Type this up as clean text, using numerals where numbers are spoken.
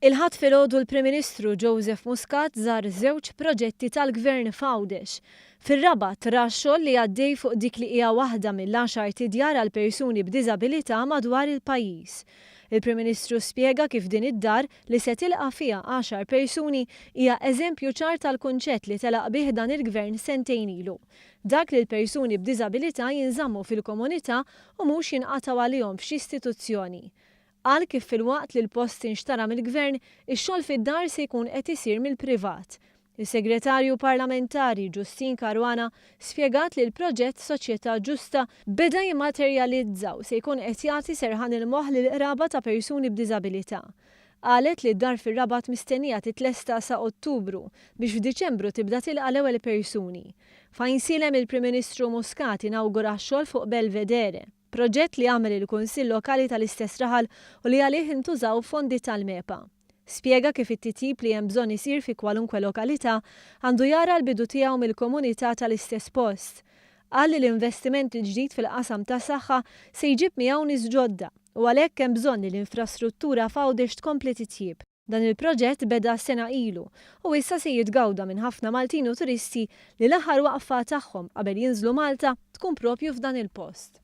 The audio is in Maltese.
Il-Ħadd filgħodu l-Prim Ministru Joseph Muscat żar żewġ proġetti tal-Gvern f'Għawdex. Fir-Rabat ra x-xogħol li għaddej fuq dik li hija waħda mill-għaxart idjar għal persuni b'diżabilità madwar il-pajjiż. Il-Prim Ministru spjega kif din id-dar, li se tilqa' fiha għaxar persuni, hija eżempju ċar tal-kunċett li telaq bih dan il-Gvern sentejn ilu. Dak li l-persuni b'diżabilità jinżammu fil-komunità u mhux jinqatgħu għalihom f'xi istituzzjoni. Qal kif filwaqt li l-post inxtara mill-Gvern, ix-xogħol fid-dar se jkun qed isir mill-privat. Is-Segretarju Parlamentari Justyne Caruana spjegat li l-proġett Soċjetà Ġusta beda jimmaterjalizza u se jkun qed jagħti serħan il-moħħ lill-qraba ta' persuni b'diżabilità. Qalet li d-dar fir-Rabat mistennija titlesta sa Ottubru biex f'Diċembru tibda tilqa' l-ewwel persuni. F'Għajnsielem il-Prim Ministru Muscat inawgura x-xogħol fuq Belvedere. Proġett li għamel il-Kunsill Lokali tal-istess raħal u li għalih intużaw fondi tal-MEPA. Spjega kif it-titjib li hemm bżonn isir fi kwalunkwe lokalità għandu jara l-bidu tiegħu mill-komunità tal-istess post. Qal li l-investiment il-ġdid fil-qasam tas-saħħa se jġib miegħu nies ġodda u għalhekk hemm bżonn li l-infrastruttura f'Għawdex tkompli titjieb. Dan il-proġett beda sena ilu u issa se jitgawda minn ħafna Maltin u turisti li l-aħħar waqfa tagħhom qabel jinżlu Malta tkun propju f'dan il-post.